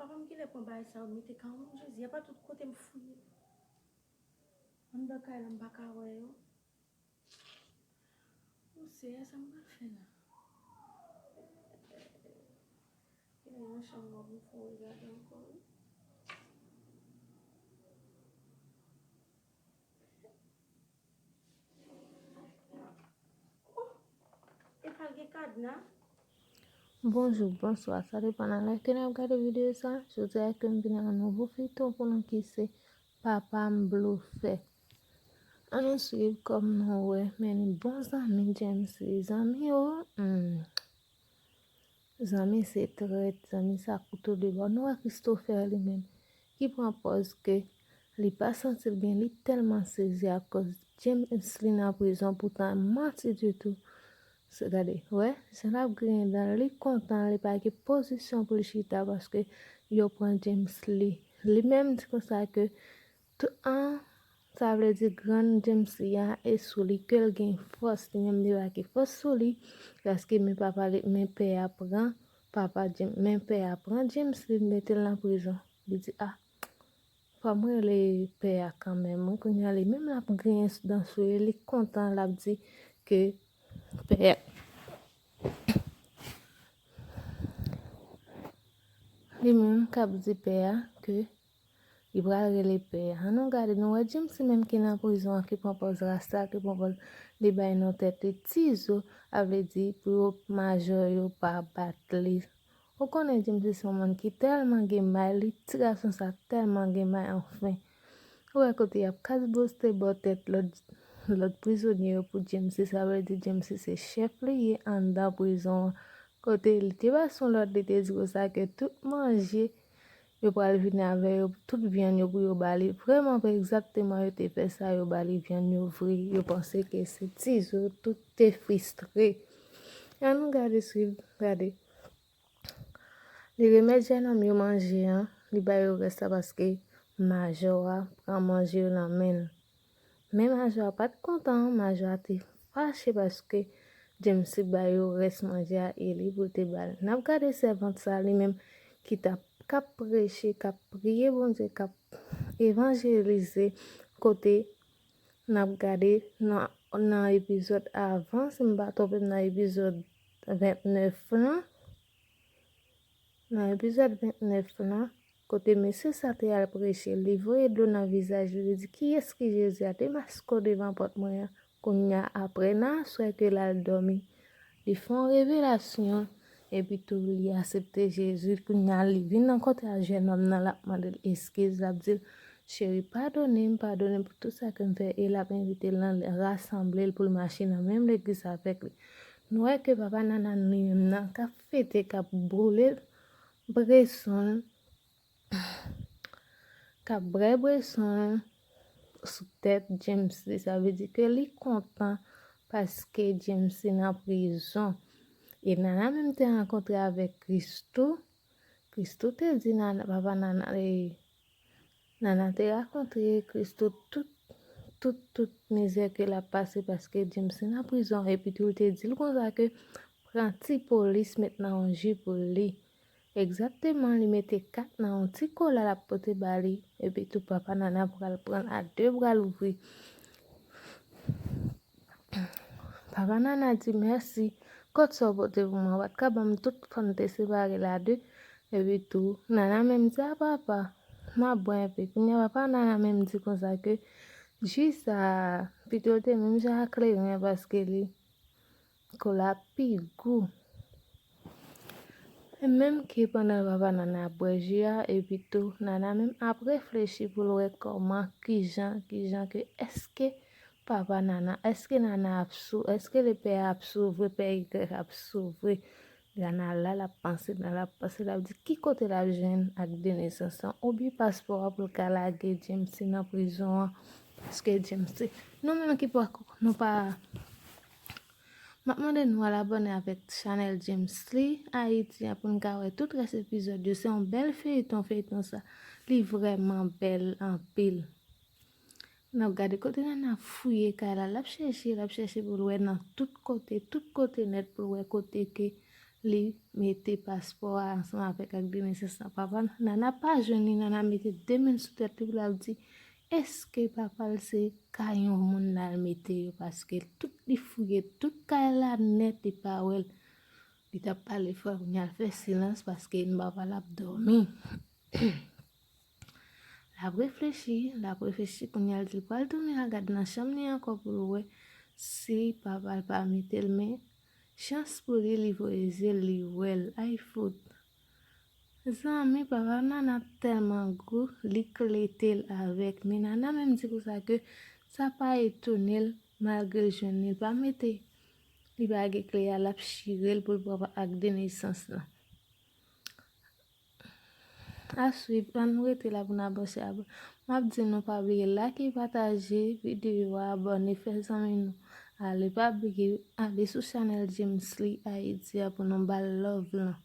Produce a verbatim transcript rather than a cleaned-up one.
Papa m genlè pran bagay sa yo mete kay mwen, Jezi, apa tout kote m fouye anndan kay la m pa ka wè yo. Ou se sa m pral fè la. Gen yon chanm mwen pou m fè yon gade ankò wi. Oh, epa l gen kadna? Bonjou, bonswa, sa depann nan lè ke n ap gade videyo sa. Jodi a ke m vin ak yon nouvo feyton pou nou ki se Papa m blofè. Ann nou swiv kòm nou wè, men li bon zanmi James li. Zanmi o, hmm. Zanmi se trèt, zanmi sa kouto de bò. Nou wè Christopher li menm, ki pran pòz ke li pa santi l byen, li tèlman sezi akòz James li nan prizon, poutan manti ditou. Se gade, wè, jan l ap griyen dan l, li kontan, li pa gen pozisyon pou l chita paske yo pran James li. Li menm di konsa ke tout an, sa vle di grann James li a e sou li ke l gen fòs, li menm li pa gen fòs sou li, paske men papa li, men pè a pran, papa James, men pè a pran James li mete l nan prizon. Li di, a, fò m rele pè a kanmenm, wi, kounye a li menm l ap griyen dan sou li, li kontan, l ap di ke pè a, li menm k ap di pè a ke li pral rele pè a. Ann nou gade, nou wè James li menm ki nan prizon an, ki pran pòz rasta, ki pran pòz, li bay non tèt li Tizo, a vle di pou yo majò yo pa bat li. Ou konnen James se yon moun ki tèlman gen may, li ti gason sa tèlman gen may, anfen. Ou wè kote y ap kasboste bò tèt lòt, lòt prizonye yo pou James, sa vle di James se chèf li ye anndan prizon an. Kote li te pase yon lòd, li te di konsa ke tout manje yo pral vini avè yo, tout vyann yo pou yo ba li. Vrèman, pa egzakteman yo te fè sa, yo ba li vyann yo vre. Yo panse ke se Tizo, tout te fristre. Ann nou gade swiv, gade. Li remèt jennonm yo manje an, li ba yo rès la paske majò a pran manje yo nan men l. Men majò a pa t kontan, majò a te fache paske James ba yo rès manje a e li pou l te ba l. N ap gade sèvant sa li menm ki t ap, k ap preche, k ap priye Bondye, k ap evanjelize, kote n ap gade nan, nan epizòd avan, si m pa twonpe m, nan epizòd vennèf lan. Nan epizòd vennèf lan, kote mesye sa te al preche, li voye dlo nan vizaj li, li di, "Kiyès ki Jezi a? Demaske w devan pòt mwen an." Kounye a, apre nan aswè ke l al dòmi, li fè yon revelasyon, epi tou li aksepte Jezi. Kounye a, li vin rankontre ak jennonm nan, l ap mande l eskiz, l ap di l, "Cheri, padone m, padone m pou tout sa ke m fè," e l ap envite l nan rasanble l pou l mache nan menm legliz avèk li. Nou wè ke papa Nana li menm nan k ap fete, k ap boule bweson l, k ap bwè bweson l sou tèt James li. Sa vle di ke li kontan paske James li nan prizon. E Nana menm te rankontre avèk Christoo. Christoo te di Nana, papa Nana, e, Nana te rakonte Christoo tout, tout, tout mizè ke l ap pase paske James li nan prizon. Epi tou, l te di l konsa ke pran ti polis met nan yon ji pou li. Egzakteman, li mete kat nan yon ti kola l ap pote ba li. Epi tou, papa Nana pral pran l a de bra louvri. Papa Nana di, "Mèsi. Kot sa w pote pou mwen? Ou pa t ka ban m tout fò n te separe l a de?" Epi tou, Nana menm di, "A papa, m ap bwè enpe." Kounye a, papa Nana menm di konsa ke ji sa a, pito l te menm jan ak kleren paske li kola pi gou. E menm ke pandan papa Nana ap bwè ji a, epi tou, Nana menm ap reflechi pou l wè kòman, kijan, kijan ke, èske papa Nana, èske Nana ap sou, èske le pè a ap sou vre, pè Y ap sou vre. Nana la, l ap panse, l ap panse, l ap di ki kote l ap jwenn ak de nesans lan, oubyen paspò a pou l ka lage James nan prizon an. Paske James, nou menm ki poko, nou pa, m ap mande nou al abòne avèk chanèl James Lee Haïti a pou n ka wè tout rès epizòd yo. Se yon bèl feyton, feyton sa. Li vrèman bèl anpil. N ap gade kote Nana fouye kay la. L ap chèche, l ap chèche pou l wè nan tout kote, tout kote nèt pou l wè kote ke li mete paspò a ansanm avèk ak de nesans nan papa l. Nana pa jwenn li, Nana mete de men l sou tèt li pou l ap di, èske papa l se kay yon moun l al mete yo, paske tout li fouye tout kay la nèt, li pa wè l. Li t ap pale fò, kounye a l fè silans paske papa l ap dòmi. L ap reflechi, l ap reflechi, kounye a l di l pral tounen al gade nan chanm li ankò pou l wè si papa l pa mete l, men chans pou li, li voye zye l, li wè l. Ay fout! Zanmi, papa Nana tèlman gou, li klete l avèk. Men Nana menm di konsa ke sa pa etone l, malgre l jwenn li, li pa mete, li pa gen kle a, l ap chire l pou l pran ak de nesans lan. A swiv, ann rete la pou n avanse. M ap di nou pa bliye like, pataje videyo a, abòne, fè zanmi nou ale. Pa bliye ale sou chanèl James Lee Haïti a pou nou ba l love lan.